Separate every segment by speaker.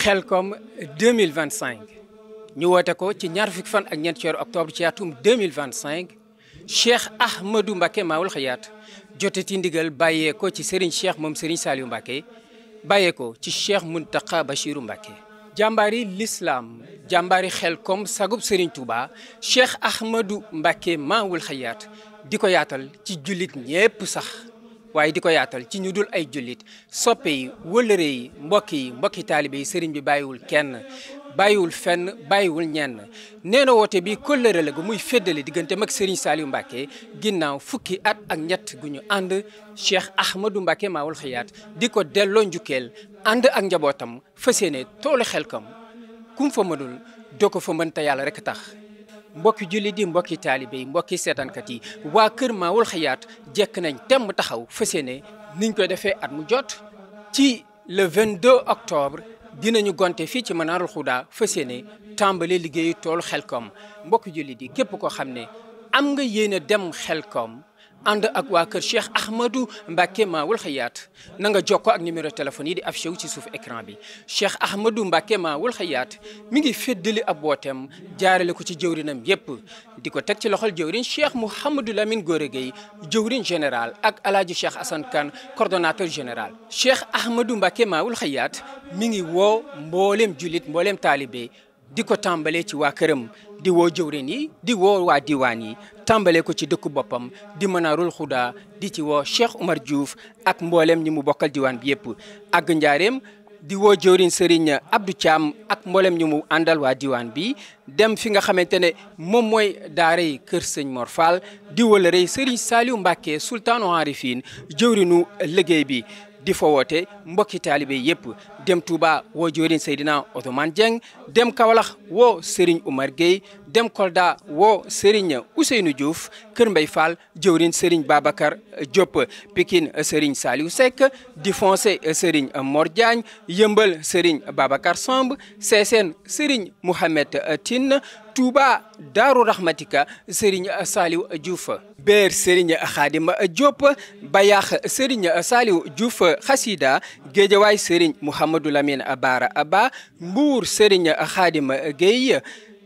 Speaker 1: Xelcom 2025 ñu woote ko ci ñaar fukki fan ak ñeent ci weeru octobre ci atum 2025 Cheikh Ahmadou Mbacké Maoul Hayaat jotati ndigal bàyyee ko ci Serigne Cheikh moom Serigne Saliou Mbacké bàyyee ko ci Cheikh Mountakha Bachirou Mbacké. jàmbaari l'islam jàmbaari Xelcom sagub Serigne Touba Cheikh Ahmadou Mbacké Maoul Hayaat di ko yaatal ci jullit ñépp sax. waaye di ko yaatal ci ñu dul ay jullit soppe yi wëllëre yi mbokki taalibe yi sëriñ bi bàyyiwul kenn bàyyiwul fenn bàyyiwul ñenn nee na woote bi kóllëre la gu muy féddale diggante mag Serigne Saliou Mbacké ginnaaw fukki at ak ñett gu ñu ànd Cheikh Ahmadou Mbacké Maoul Hayaat di ko delloo njukkeel ànd ak njabootam fas yéene toolu Xelcom kum fa mënul doo ko fa mën te yàlla rek tax. mbokki jullit yi mbokki taalibe yi mbokki seetaankat yi waa kër Maoul Hayaat jekk nañ temm taxaw fas yéene niñ koy defee at mu jot ci le 22 octobre dinañu gonte fii ci Manarul Huda fas yéene tàmbale liggéeyu toolu Xelcom mbokki jullit yi képp koo xam ne am nga yéene dem Xelcom ànd ak waa kër Cheikh Ahmadou Mbacké Maoul Hayaat na nga jokkoo ak numéro téléphone yi di affiché wu ci suuf écran bi Cheikh Ahmadou Mbacké Maoul Hayaat mi ngi féddali ab wooteem jaarale ko ci jëwrinam yépp di ko teg ci loxol jëwrin Cheikh Mouhamadou Lamine Gora Gueye jëwrin général ak alaaji Cheikh Assane Kane coordonnateur général. Cheikh Ahmadou Mbacké Maoul Hayaat mi ngi woo mbooleem jullit mbooleem taalibe di ko tàmbalee ci waa këram di woo jëwrin yi di woo waa diwaan yi tàmbalee ko ci dëkku boppam di Manarul Huda di ci woo Cheikh Oumar Diouf ak mboolem ñi mu bokkal diwaan bi yëpp ak njaareem di woo jëwrin Serigne Abdou Thiam ak mboolem ñi mu àndal waa diwaan bi dem fi nga xamante ne moom mooy daaray kër sëñ Mor Fall di wëlërey Serigne Saliou Mbacké sultaanu arifin jëwrinu liggéey bi di fa woote mbokki taalibe yëpp dem Touba woo jëwriñ Seydina Othman Dieng dem Kaolack woo Serigne Oumar Gueye dem Kolda woo Serigne Ousseynou Diouf Kër Mbay Fall jëwriñ Serigne Babacar Diop Pikine Serigne Saliou Seck di foncé Serigne Mor Diagne Yëmbal Serigne Babacar Samb Sessène Serigne Mouhamed Tine Touba Daaru Rahmatika Serigne Saliou Diouf Beer Serigne Khadim Diop Bayax Serigne Saliou Diouf Xasida Géejawaay Serigne Mouhamadou Lamine Bara Abba Mbour Serigne Khadim Gueye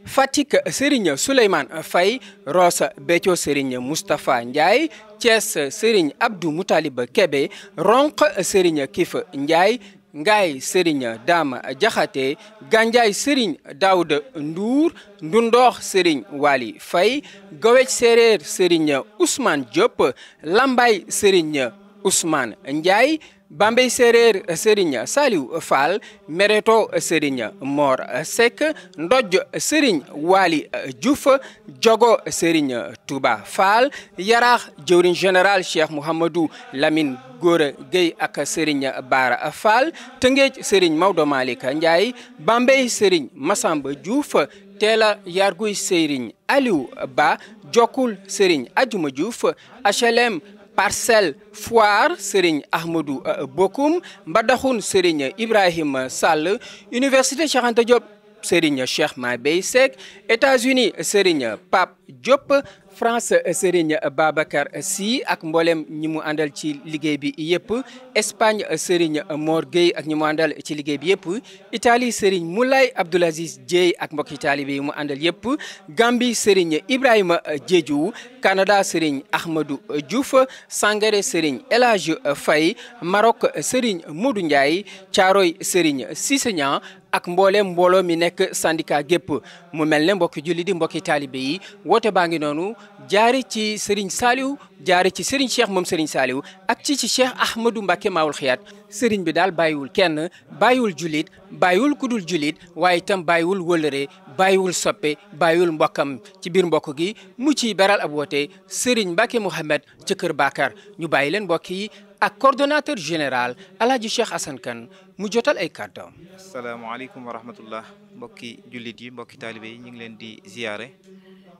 Speaker 1: Fatick Serigne Souleymane Faye Rossa Béthio Serigne Moustapha Ndiaye Thiès Serigne Abdou Moutalib Kébé Ronk Serigne Kif Ndiaye Ngaay Serigne Dama Diakhaté Gandiaye Serigne Daouda Ndour Ndundoox Serigne Wali Faye Gowec Séréer Serigne Ousmane Diop Lambaye Serigne Ousmane Ndiaye Bambey Séréer Serigne Saliou Fall Mereto Serigne Mor Seck Ndodj Serigne Wali Diouf Diogo Serigne Touba Fall Yaraax jëwriñ général Cheikh Mouhamadou Lamine Gora Gueye ak Serigne Bara Fall Tëngéej Serigne Maodo Malick Ndiaye Bambey Serigne Massamba Diouf Teela Yarguy Serigne Aliou Ba Jokul Serigne Adjuma Diouf HLM Parcelles Foire Serigne Ahmadou Bokoum Mbadakhoune Serigne Ibrahima Sall Université Cheikh Anta Diop Serigne Cheikh Mabey Seck États-Unis Serigne Pape Diop France Serigne Babacar Sy ak mboolem ñi mu àndal ci liggéey bi yëpp Espagne Serigne Mor Gueye ak ñi mu àndal ci liggéey bi yëpp Italie Serigne Moulay Abdoulaziz Dieye ak mbokki taalibe yi mu àndal yëpp Gambie Serigne Ibrahima Diédhiou Canada Serigne Ahmadou Diouf Sangaré Serigne El Hadj Faye Maroc Serigne Modou Ndiaye Thiaroye Serigne Cissé Niang ak mboolem mbooloo mi nekk syndicat gépp mu mel ne mbokki julli di mbokki taalibe yi woote baa ngi noonu jaari ci Serigne Saliou jaari ci Serigne Cheikh moom Serigne Saliou ak ci Cheikh Ahmadou Mbacké Maoul Hayaat Serigne bi daal bàyyiwul kenn bàyyiwul jullit bàyyiwul kudul jullit waaye itam bàyyiwul wëllëre bàyyiwul soppe bàyyiwul mbokkam ci biir mbokk gi mu ciy beral ab woote Serigne Mbacké Mouhamed ca Kër Bakar ñu bàyyi leen mbokk yi ak coordonnateur général alaaji Cheikh Assane Kane mu jotal ay kàddoom.
Speaker 2: asalaamaaleykum wa rahmatullah mbokki jullit yi mbokki taalibe yi ñu ngi leen di ziyaare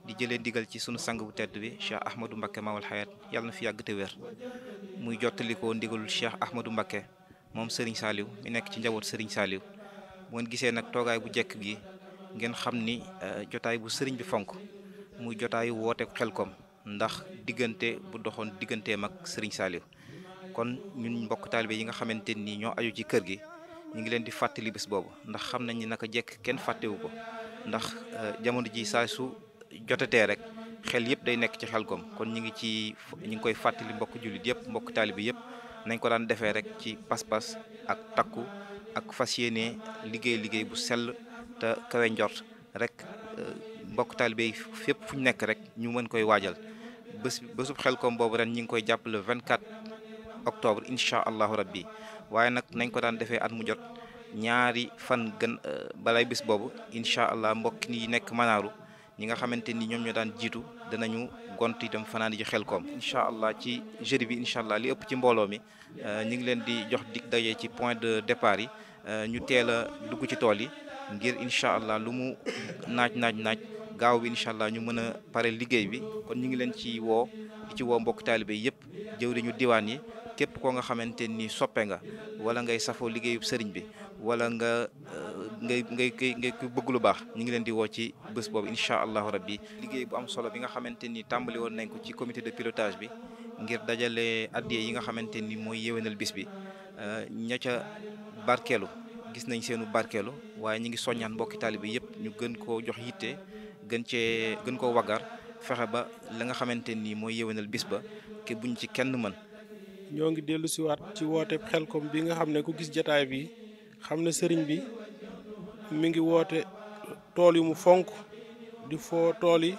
Speaker 2: di jëlee ndigal ci sunu sang bu tedd bi Cheikh Ahmadou Mbacké Maoul Hayaat yàlla na fi yàgg te wér muy jottalikoo ndigalul Cheikh Ahmadou Mbacké moom Serigne Saliou mi nekk ci njaboot Serigne Saliou bu ngeen gisee nag toogaay bu jekk gi ngeen xam ni jotaay bu Serigne bi fonk muy jotaayu woote Xelcom ndax diggante bu doxoon digganteem ak Serigne Saliou kon ñun mbokk taalibe yi nga xamante ni ñoo aju ci kër gi ñu ngi leen di fàttali bis boobu ndax xam nañ ni naka jekk kenn fàttewu ko ndax jamono ji saa su jotatee rek xel yëpp day nekk ci Xelcom kon ñu ngi koy fàttali mbokk jullit yëpp mbokk taalibe yëpp nañ ko daan defee rek ci pas-pas ak takku ak fas yéene liggéey bu sell te kawe njort rek mbokk taalibe yi fépp fu ñu nekk rek ñu mën koy waajal bésub Xelcom boobu ren ñu ngi koy jàpp le 24 octobre incha allahu rabbi waaye nag nañ ko daan defee at mu jot ñaari fan gën balay bis boobu incha allah mbokk yi nekk Manaaru ñi nga xamante ni ñoom ñoo daan jiitu danañu gont itam fanaan ji Xelcom incha allah ci jeudi bi incha allah li ëpp ci mbooloo mi ñu ngi leen di jox dig daje ci point de départ yi ñu teel a dugg ci tool yi ngir incha allah lu mu naaj gaaw bi incha allah ñu mën a pare liggéey bi kon ñu ngi leen ci woo mbokk taalibe yëpp jëwriñu diwaan yi képp koo nga xamante ni soppe nga wala ngay safoo liggéeyub sëriñ bi wala ngay ko bëgg lu baax ñu ngi leen di woo ci bés boobu incha allahu rabbi liggéey bu am solo bi nga xamante ni tàmbali woon nañ ko ci comité de pilotage bi ngir dajale addiye yi nga xamante ni mooy yéwénal bis bi ña ca barkeelu gis nañ seenu barkeelu waaye ñu ngi soññaan mbokki taalibe yëpp ñu gën koo jox yitte gën koo waggar fexe ba la nga xamante ni mooy yéwénal bis ba ke buñ ci kenn mën.
Speaker 3: ñoo ngi dellu si waat ci woote Xelcom bi nga xam ne ku gis jataay bi xam ne sëriñ bi mi ngi woote tool yu mu fonk di foo tool yi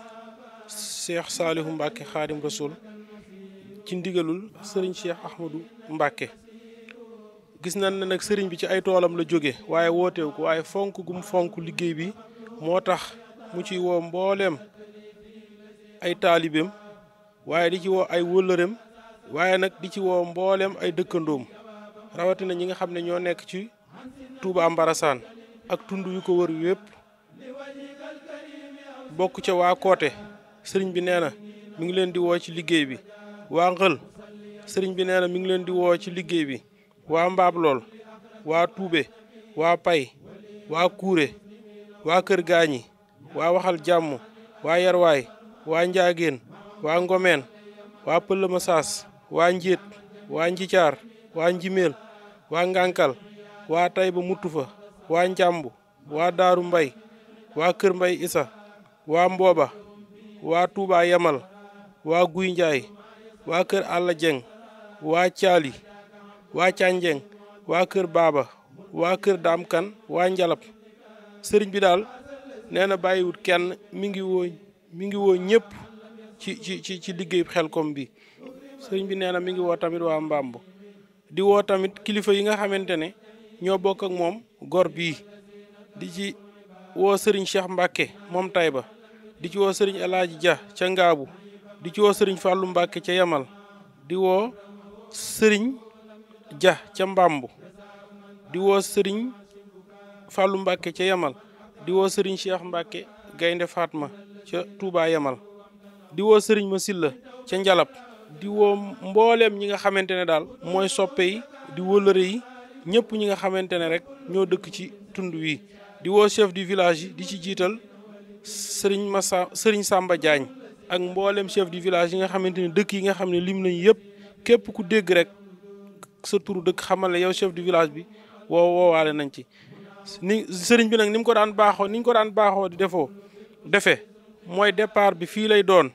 Speaker 3: Cheikh Saliou Mbacke Khadim Rasoul ci ndigalul sëriñ Cheikh Ahmadou Mbacke. gis nañ ne nag sëriñ bi ci ay toolam la jóge waaye wootewu ko waaye fonk gu mu fonk liggéey bi moo tax mu ci woo mbooleem ay taalibeem waaye di ci woo ay wëllëreem waaye nag di ci woo mbooleem ay dëkkandoom rawatina ñi nga xam ne ñoo nekk ci Touba Mbarasaan ak tund yu ko wër yépp bokk ca waa Koote sëriñ bi nee na mi ngi leen di woo ci liggéey bi waa Ngël sëriñ bi nee na mi ngi leen di woo ci liggéey bi waa Mbaab Lool waa Tuube waa Pay waa Kuure waa Kër Gaañi waa Waxal Jàmm waa Yarwaay waa Njaageen waa Ngomeen waa Pëlëma Saas waa Njiit waa Njicaar waa Njimeel waa Ngànkal waa Tayba Mutufa waa Njàmbu waa Daaru Mbay waa Kër Mbay Isa waa Mbooba waa Tuuba Yamal waa Guy Njaay waa Kër Alla Jeng waa Caali waa Cànjeng waa Kër Baaba waa Kër Daam Kan waa Njalab sëriñ bi daal nee na bàyyiwut kenn mi ngi woo ñëpp ci liggéey Xelcom bi sëriñ bi nee na mi ngi woo tamit waa Mbamb di woo tamit kilifa yi nga xamante ne ñoo bokk ak moom gor bii di ci woo sëriñ Cheikh Mbacke moom Tayba di ci woo sëriñ El Hadji Dia ca Ngaabu di ci woo sëriñ Fàllu Mbacke ca Yamal di woo sëriñ Dia ca Mbamb di woo sëriñ Fàllu Mbacke ca Yamal di woo sëriñ Cheikh Mbacke Gaynde Fatma ca Touba Yamal di woo sëriñ Masilla ca Njalab di woo mbooleem ñi nga xamante ne daal mooy soppe yi di wëlëre yi ñëpp ñi nga xamante ne rek ñoo dëkk ci tund wi di woo chef du village yi di ci jiital sëriñ Samba Diagne ak mbooleem chef du village yi nga xamante ne dëkk yi nga xam ne lim nañu yëpp képp ku dégg rek sa turu dëkk xamal ne yow chef du village bi woowaale nañ ci ni sëriñ bi nag ni ñu ko daan baaxoo di defee mooy départ bi fii lay doon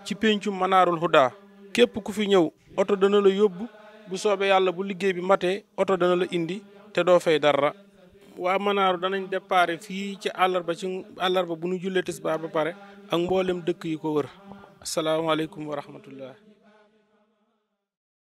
Speaker 3: ci péncum Manaarul Huda képp ku fi ñëw oto dana la yóbbu bu soobee yàlla bu liggéey bi matee oto dana la indi te doo fay dara. waa Manaaru danañ départ fii ci àllarba bu ñu jullee tisbaar ba pare ak mboolem dëkk yi ko wër asalaamaaleykum wa rahmatullah